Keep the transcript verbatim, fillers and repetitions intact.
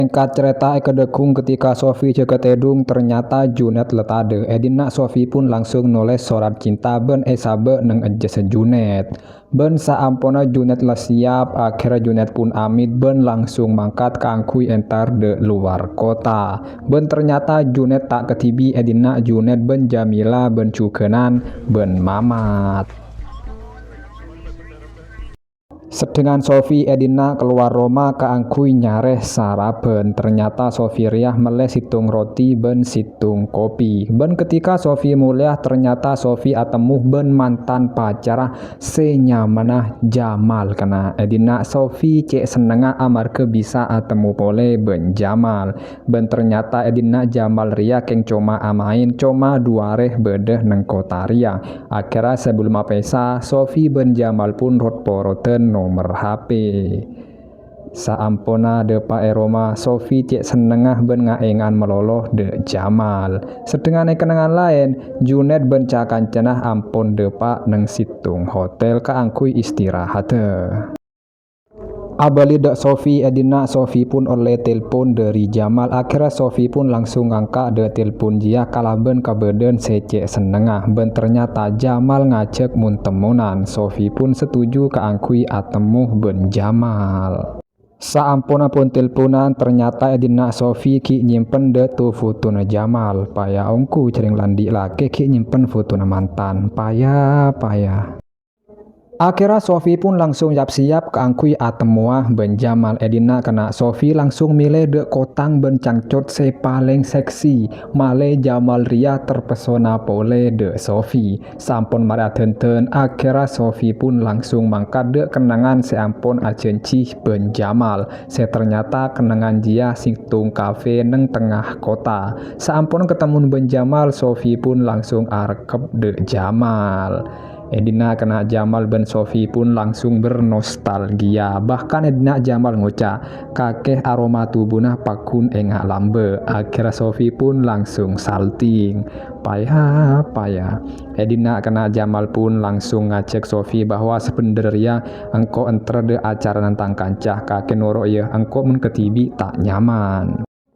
Sèngkat carèta, è kadhâghung ketika Sofi jâgâ tèdung, ternyata Junet la tadâ'. È dinna' Sofi pun langsung nolès sorat cinta bân èsabâ' neng ejjhâssa Junet. Bân saamponna Junet la siap, akhèrra Junet pun amit bân langsung mangkat kaangghuy entar dâ' lowar kottha. Bân ternyata Junet ta' kadhibi', è dinna' Junet bân Jamila bân jhughânan bân Mamat. Sedhengan Sofi è dinna' kalowar roma kaangghuy nyarè sarapan. Ternyata Sofi rèya mellè sèttong roti bân sèttong kopi. Bân ketika Sofi molèya, ternyata Sofi atemmo bân mantan pacarra sè nyamana Jamal. Kèng è dinna' Sofi cè' sennengnga amarghâ bisa atemmo polè bân Jamal. Bân ternyata è dinna' Jamal rèya kèng coma amaèn, coma du arè bâdâ neng kottha rèya. Akhèrra sabellumma pèsa, Sofi bân Jamal pun rot-porotan nomer H P. Saamponna dâpa' è roma, Sofi cè' sennengnga bân nga'-èngan malolo dâ' Jamal. Sedhengan è kennengngan laèn, Junet bân ca-kancana ampon dâpa' neng sèttong hotel kaangghuy istirahadhâ. Abâli dâ' Sofi è dinna', Sofi pun ollè telpon dâri Jamal. Akhèrra Sofi pun langsung ngangka' dâ' telpon jiyâ kalabân kabâdâ'ân sè cè' sennengnga. Bân ternyata Jamal ngajhâk mon-temmonan. Sofi pun setuju kaangghuy atemmo bân Jamal. Saamponna pon telponan, ternyata è dinna' Sofi ghi' nyèmpen dâ' tu fotona Jamal. Paya ongghu jhâreng la andi' lakè ghi' nyèmpen fotona mantan. Paya, paya. Akhèrra Sofi pun langsung yap-sèyap kaangghuy atemmowa bân Jamal. È dinna' kènè' Sofi langsung mèlè dâ' kotthang bân cangcot sè palèng seksi. Malè Jamal rèya terpesona polè dâ' Sofi. Saampon marè adhândhân, akhèrra Sofi pun langsung mangkat dâ' kennengngan sè ampon ajhânjhi bân Jamal, sè ternyata kennengngan jiyâ sèttong kafe neng tengnga kottha. Saampon katemmo bân Jamal, Sofi pun langsung arekkep dâ' Jamal. È dinna' kènè' Jamal bân Sofi pun langsung bernostalgia. Bahkan è dinna' Jamal ngoca', "Kakè aroma tobuna pagghun enga' lambâ'." Akhèrra Sofi pun langsung salting. Paya, paya. È dinna' kènè' Jamal pun langsung ngajhâk Sofi bahwa sabhendherrâ rèya engko' entar dâ' acarana tang kanca. "Kakè noro' yâ, engko' mon kadhibi' ta' nyaman."